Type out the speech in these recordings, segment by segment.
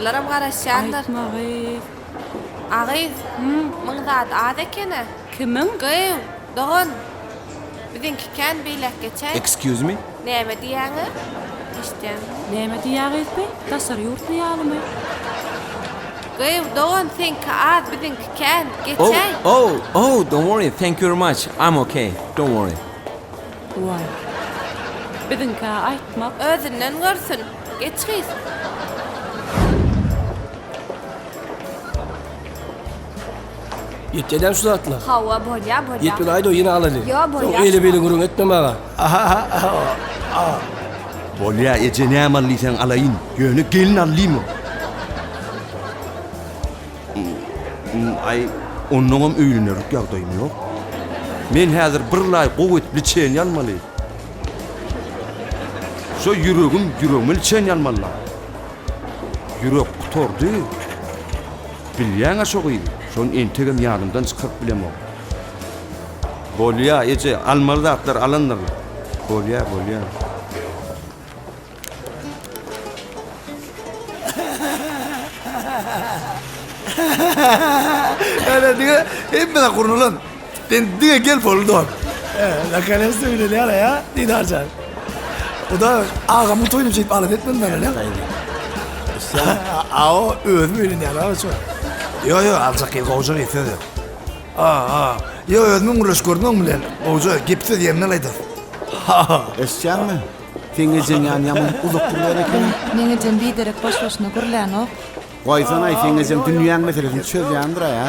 Çagalaram garaşýandyr. Aýtma gyz. A gyz, muň zady az eken-ä. Kimiň? Gyýw, dogan. Biziňki kän beýläk geçäý. Excuse me? Näme diýýäň-ä? Eşidýäňmi? Näme diýýä gyz bi? Daşary ýurtly ýalymy? Gyýw, dogan, seňki az, biziňki kän. Oh, Geçäý. oh, oh, don't worry, thank you very much, I'm okay, don't worry. Waý. Biziňkä aýtmak. Özünden görsün. Geç gyz. Ýetýädämi şu zatlar? Hawa, bolýa, bolýa. Ýetmedi aýda ýene alaly. Ýo, bolýa. Soň eýle-beýle gürrüň etme maňa. Bolýa eje näme al diýseň alaýyn, ýöne gelin al diýme. Aý, onnoňam öýlenerlik ýagdaýym ýok. Men häzir bir laý gowy edip liçeniýe almaly. Şo ýüregim, ýüregime liçeniýe almaly-la. Ýürek gutardy. Bilýäň-ä şo gyzy. Şony entegem ýadymdan çykaryp bilemok. Bolýa, eje, almaly zatlar alandyryn. Bolýa, bolýa. Ene diňe hemme zat gurnalan. Sen diňe gel boldy dogan. Nakonec-to öýlenýär ýa Didarjan. O da agamyň toýuny şeýdip alada etmedim ben öyle. Aw özüm öýlenýän aga şu. Ýo ýo aljak gyz gowja gyz söz ýok. A a ýo özümiň gürleşip gördüm oň bilen. Gowja gep söz ýerine alaýdyr. Eşitýäňmi? Seň ejeň ýany ýaman uzak gürlär ekeni. Meň ejem biderek boş-boşuna gürlänok. Goýsanaý, seň ejeň dünýäň meselesini çözýändir-aý, a?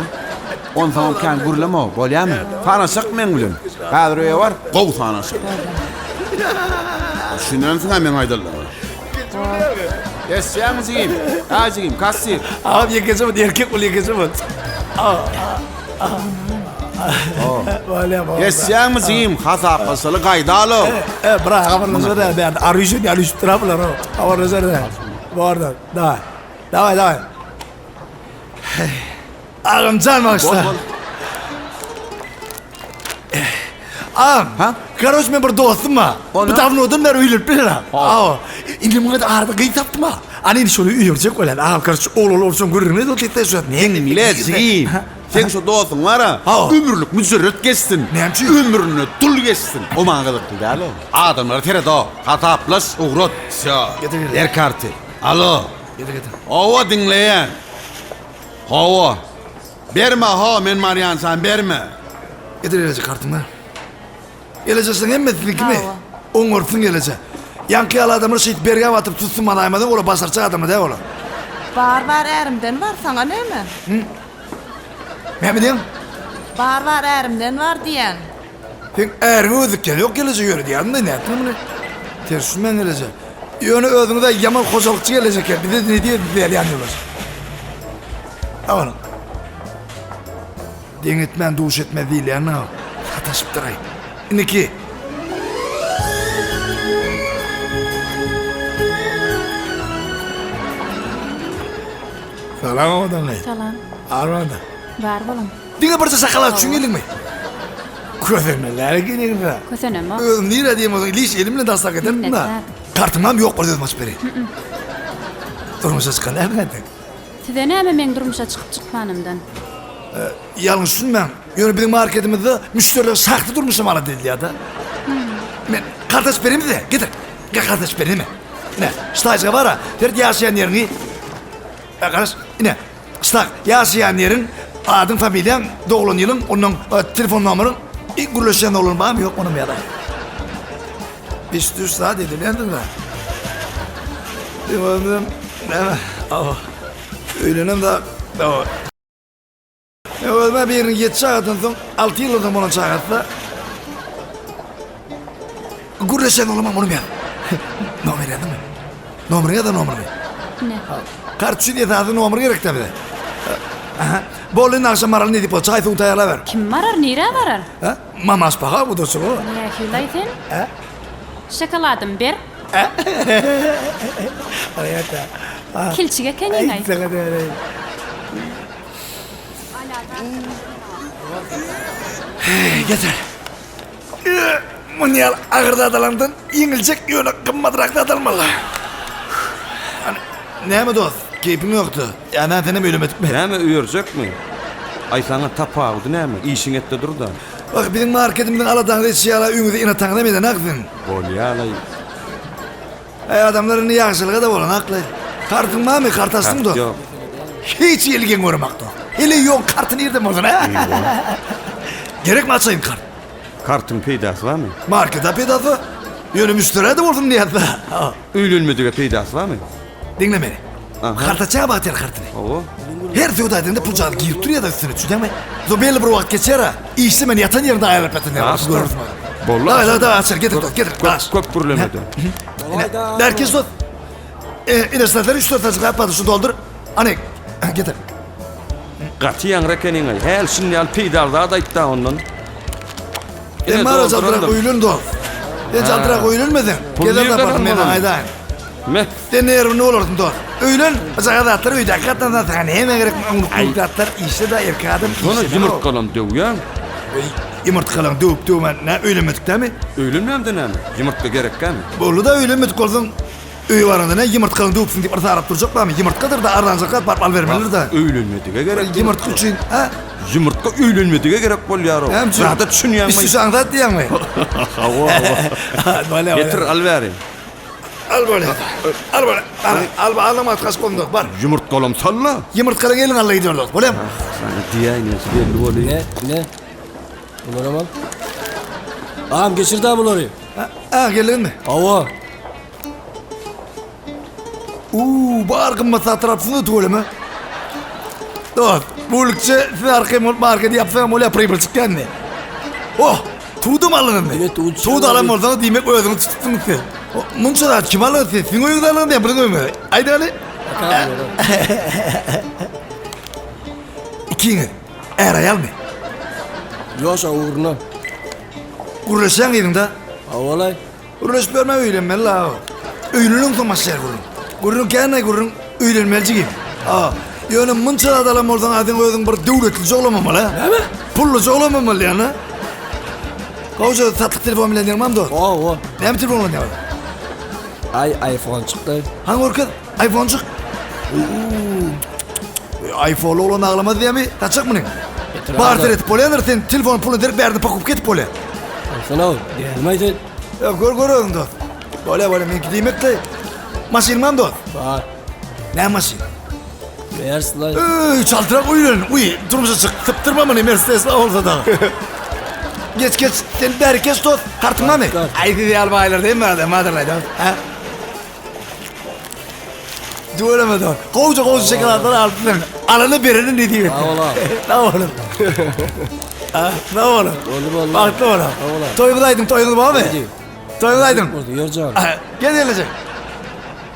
Onsoňam kän gürleme, bolýamy? Sanaşak meň bilen. Häzir öýe bar, gowy sanaşak. Düşünensiň-ä meň aýdanlaryma. Eşitýäňmi jigim? Hä jigim, kassir. Agam ýekeje bot, erkek bol ýekeje bot. Eşitýäňmi jigim, hasaplaşaly gaýdaly. E, bira habarlaşar-a, bärde ary üýşen ýaly üýşüp durar bular, habarlaşar-a. Bordy, daway. Daway, daway. Agam jan bagyşla. Agam, Ha? Karoç men bir dostum bar. Bu dawnodan bäri öýlenip biler ha. Awa. Indi muňa da arada gyz tapdym ha. Ana indi şony öýerjek bolýan. Agam karoç oglan bolsaň gürrüňini edip otyr şu. Diňle jigim. Seň şu dostuň bar-a, ömürlik müjerret geçsin. Näme üçin? Ömrüne dul geçsin. O maňa gyzykly däl o. Adamlara seret-o. Hasaplaş, ugrat. Wsýo. Ber karty. Alo. Getir getir. Hawa diňleýän. Hawa. Berme ho men barýançam berme. Getir eleje kartyňy. Elejesiniň hemmesi siziňkimi? Hawa. Oňarsyň eleje. Ýaňky ýaly adamlar şeýdip bergä batyp tutsun manaýmasaň olar başarjak adamlar däl olar. Bar bar ärimden bar saňa näme? Näme diýýäň? Bar bar ärimden bar diýýän. Seň äriňi öldürtýän ýok geleje ýöne diýýärdim-de nätdiň muny? Ters düşünmäň geleje. Ýöne özüňiz-ä ýaman hojalykçy geleje eken bize ne diýer biz däl ýanýoldaş. Aman. Deň etmän duş etmez diýilýänini al. Sataşypdyr-aý. Indiki. Salam owadan gyz. Salam. Armanda. Bar boluň. Diňe birje şokolad üçin geldiňmi? Kösenmeler ekeniňiz-ä. Kösenemok. Özüm nirä diýen bolsaň, liş elim bilen daşlap ederdim-dä. Kartyňam ýok bir özüm açyp bereýin. Durmuşa çykan dälmiň entek? Size näme meň durmuşa çykyp çykmanymdan? Ýalňyş düşünmäň. Ýöne biziň marketimizde müşderiler şahsy durmuşam alada edilýär-de. Men kart açyp bereýin size. Getir. Gel kart açyp bereýin ine. Ine, ştaýjyga bar-a. Seret ýaşaýan ýeriňi. Garaş, ine. Ştak, ýaşaýan ýeriň, adyň, familiýaň, doglan ýylyň, onnoň telefon nomeriň, i gürleşýän oglan barmy ýok onam ýazaý. Iş düş zat edilýändir-dä. Özüm näme, awa, öýlenem zat, awa. Özüme biriniň ýedi çagadan soň, alty ýyldan soň bolan çagasy-da. Gürleşen oglanam onam ýaz. Nomer ýazdyňmy? Nomerini ýaz-a nomerini. Ine. Kart üçin esasy nomer gerek-dä bize. Aha. Boldy indi agşam baraly nesip bolsa çaý suwuny taýýarlaber. Kim barar, nirä barar? Hä? Mamaş baha gudaçyga. Nähili-aý sen? Hä? Şokoladymy ber. Aýata. Kilçik ekeniň-aý. Aý, saňa däneýin. Heý, getir. Muny ýaly agyr zat alaňdan ýeňiljek, ýöne gymmatrak zat almaly. Hany, näme dost? Keýpiň ýokdy. Ýa näme senem öýlenmedikmi? Näme öýerjekmi? Aý saňa tapawudy näme? Işiň etde dur-da. Wah, biziň marketimiziň aladaňyzy etşi ýala öýüňizi ene-ataňyzam edenak siziň. Bolýa-laý. Äý adamlar indi ýagşylyga-da bolanakly. Kartyň barmy? Kart açdyňmy Kart dost? ýok. Hiç hili geň göremok dost. Heleý ýok karty nirden bolsun, hä? Gerekmi açaýyn kart? Kartyň peýdasy barmy? Markete peýdasy bar. Ýöne müşderä-de bolsun diýýäs-dä. Öýlenmedige peýdasy barmy? Diňle meni. Aha. Kart açýaň Bagtyýar kartyny. Hawa. Her söwda edende puljagaz girip durýar-da üstüne, düşünýäňmi? Zo belli bir wagt geçer-ä, işlemän ýatan ýerinde aýrylyp ýatan ýaly Açdyr. görersiň. Boldy, Daway, açdyr. daway, açar, getir dost, getir. Köp, Aç. köp gürlemede. Ine, berkeş dost. E, ine ştatlar 3-4 saçyk zat bardy, şu doldur. Ana, getir. Gaty ýaňra ekeniň-aý. Häl şuny ýaly peýdaly zat aýt-da ondan. Ine, Sen mara jaldyrak doldurandym. öýlen dost. Sen jaldyrak öýlenmeseň, Pul gezer nirden taparsyň men almaly? aýdaýyn. Meh. Sen nerwini bolarsyň dost. Öýlen, jaga zatlar öýdäki gatdan saňa näme gerek ownuk zatlar işle da erkek adam Şony işle. ýumurtgalam döwýäň. Ýumurtgalaň döwüp döwmän nä öýlenmedik dämi? Öýlenmämde näme? Ýumurtga gerekkämi? Boldy da öýlenmedik bolsaň öýe baranda nä ýumurtgaň döwüpsiň diýip yrsarap durjak barmy? Ýumurtgadyr da arzanjak zat baryp alybermelidir da. Öýlenmedige gerek. Ýumurtga üçin hä? Ýumurtga öýlenmedige gerek bolýar-ow. Näme üçin? Zada düşünýäňmi? Üstüşaň zat diýýäňmi? Hawa, hawa. Getir al bäri. Al böyle. Al böyle. Al, al, al, al, kaç kondu. Bar. Ýumurtgalam salla. Ýumurtgalan elin alla gidiyor dost. Bolýam. Sana diýäýin, belli bolýar. Ne, ne? Bularam al. Agam geçir da bulary. Ha, geldiňmi? Hawa. Uuu, bar gymmat zatlar alypsyň-da tüweleme. Dost, bu ülkçe siz arkaýyn bolup marketi ýapsaňam bolýar, pribıl çykýan Oh! Tudam alyndy. Evet, uçan Tud alan bir- bolsaňyz diýmek özüňiz tutupsyňyz siz. O, Munça zat kim aldy siz? Siziň öýüňiz alyndy ýa biziň öýümiz? Aýdy hany. Ikiňiz. Är aýalmy? Ýoşa ugruna. Gürleşýäň yzyňda. Hawalay. Gürleşip ýörme öýlenmeli la. Öýlenen soň başlaýar gürrüň. Gürrüň känä gürrüň öýlenmeli jigim. A, ýöne munça zat alan bolsaň a sen özüň bir döwletlije oglanmamaly a. Näme? Pulluja oglanmamaly ýa-na. Gowja satlyk telefon bilen ýygmam dost. Hawa. Näme telefon ulanýaň? Aý iPhone çykdy. Hany görkez? iPhone-jyk. Uuu. iPhone oglan aglamaz diýemi? Saçak muny. Barter edip bolýandyr sen telefon puluny berip bärde pakupka edip bolýar. Alsana ol. Diýelmi sen? Ýa gör gör özüň dost. Bolýar bolýar meňki diýmekle. Maşyn barmy dost? Bar. Näme maşyn? Mercedes. Öý, çaltrak öýlen. Uý, durmuşa çyk. Sypdyrma muny Mercedes bolsa da. Geç geç, sen bäri geç dost. Kartyň barmy? Aý siz ýaly baýlar diýme adam, madyrlaý dost. Ha? Tüweleme dost. Gowja gowja şokoladlar alypsyň. Alany bereni ne diýip. Sag ol. Sag boluň. Ha, sag boluň. Boldy boldy. Bagtly boluň. Sag boluň. Toýuňyz aýdyň, toýuňyz barmy? Toýuňyz aýdyň. Boldy, ýör jan. Gel gelejek.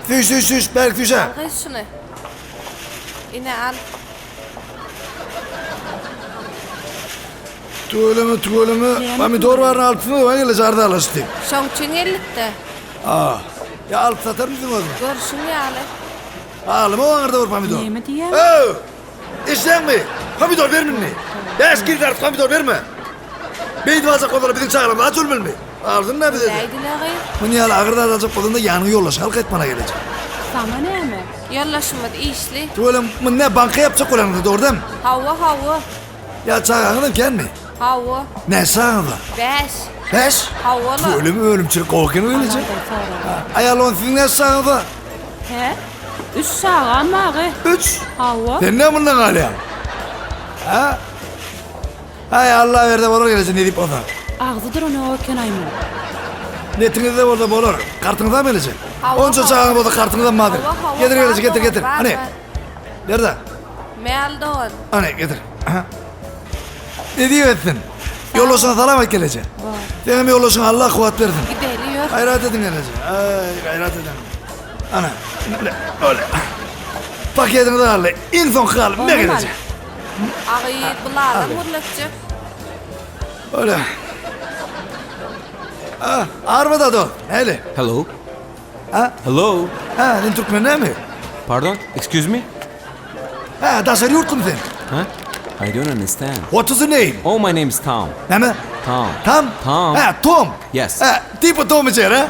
Süýş, süýş, süýş, bärik süýşe. Al gyz şuny. Ine al. Tüweleme, tüweleme. Pomidor baryny alypsyňyz, oňa gelejek arzalaşdy. Şoň üçin geldik-de. A, ýa alyp satarmysyň özüň? Görşüň ýaly. Alyma o aňyrda bir pomidor. Näme diýýäň? Öw! Eşidäňmi? Pomidor berme indi. Bäş kil tartyp pomidor berme. Beýdip aljak bolsalar biziň çagalarymyz aç ölmelimi? Alsyn-da bize-de. Öläýdi-le gyz. Muny ýaly agyr zat aljak bolsaň-da ýanyňa ýoldaşyňy alyp gaýtmana gelejek. Saňa näme? Ýoldaşymyz işli. Tüweleme, muny nä banka ýapjak bolýaňyz dogry dämi? Hawa, hawa. Ýa çagaňyzam känmi? Hawa. Näçe çagaňyz bar? Bäş. Bäş? Hawa-la. Ölüm ölümçilik gowy eken öýleje. Aýal on siziň näçe çagaňyz bar? Hä? Üç çagam bar gy. Üç? Hawa. Sen näme mundan galýaň? Hä? Aý Allah berse bolar geleje nesip bolsa. Agzy duranok eken-aý muň. Netiňizde bolsa bolar. Kartyňyz barmy geleje? Hawa. Onça çagaňyz bolsa kartyňyzam bardyr. Hawa, hawa. Getir geleje getir getir. Bar, Hany. bar. Berda. Mäl dogan. Hany getir. Aha. Ne diýip etsin? Ýoldaşyňa salam aýt geleje. Senem ýoldaşyňa Allah kuwwat bersin. Gideli ýör. Gaýrat ediň geleje. Aý, gaýrat ediň. Ana, öle, öle. Paketiňizi aldy. Iň soňky galdy. Ne geleje? Agy, bulardan gürletjek. Öle. Ah, armada do. Näli? Hello. Ha? Hello. Ha, sen türkmen nämi? Pardon, excuse me? Ha, daşary ýurtlymy sen? Huh? I don't understand. What is the name? Oh, my name is Tom. Näme? Tom. Tam? Tom. Hä, Tom. Yes. Hä, tipa Tom and Jerry, hä?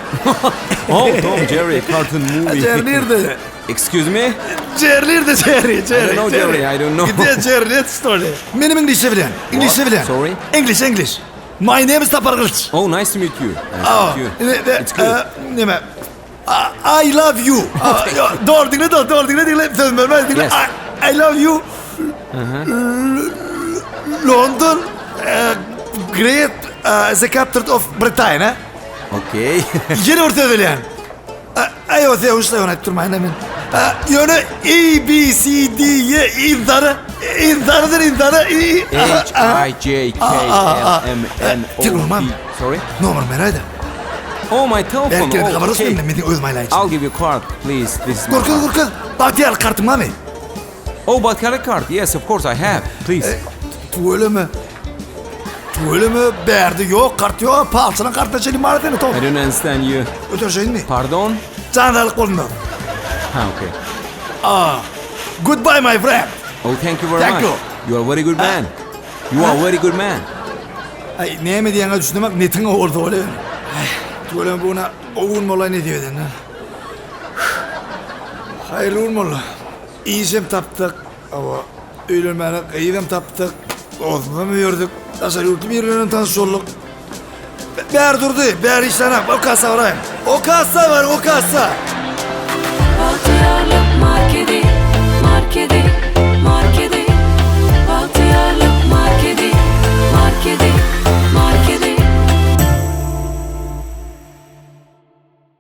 Oh, Tom Jerry cartoon movie. Jerry nirde? Excuse me? Jerry nirde Jerry? Jerry. I don't know Jerry, I don't know. Gde Jerry, net story. Menem iňlisçe bilýän. Iňlisçe bilýän. Sorry? English, English. My name is Sapar Gylyç. Oh, nice to meet you. Nice Oh, to meet you. ne, ne, It's good. e, neme? I love you. Dogry diňle, dogry, dogry diňle, diňle. Sözüm bölme, diňle. Yes. I, I love you. London, e, great, e, the capital of Britain, ha? Okay. Ýene bir söz bilýän. Aý, o sen uşla ony aýdyp durmaýyn men. Ýöne A B C D E yzlary, yzlarydyr yzlary. H I J K L M N O P. Sorry? Nomer beräýdä. Oh, my telephone. Berk Oh, habarlaşma okay. men men özüm aýlaýyn. I'll give you card, please. This is my Görkez, card. görkez. Bagtyýarlyk kartyň barmy? Oh, Bagtyýarlyk card. Yes, of course I have. Please. Tüweleme. Tüweleme bärde ýok, kart ýok. Palçynyň kartyna çenli bar seni, Tom. I don't understand you. Öteşeýinmi? Pardon? Jan saglyk bolsun. Ha, okay. Ah. Goodbye my friend. Oh, thank you very Thank much. you. You are very good man. You are very good man. Aý, näme diýýäňe düşünemak, netiň bolsa bolýar. Aý, tüweleme bu güne gowy gün bolaý nesip edende. Haýyrly gün boldy. Işem tapdyk, hawa, öýlenmäne gyzam tapdyk, dostumyzam öýerdik, daşary ýurtly biri bilenem tanyş bolduk. Bäri durdy, bäri işlenem, o kassa baraýyn. O kassa bar, o kassa.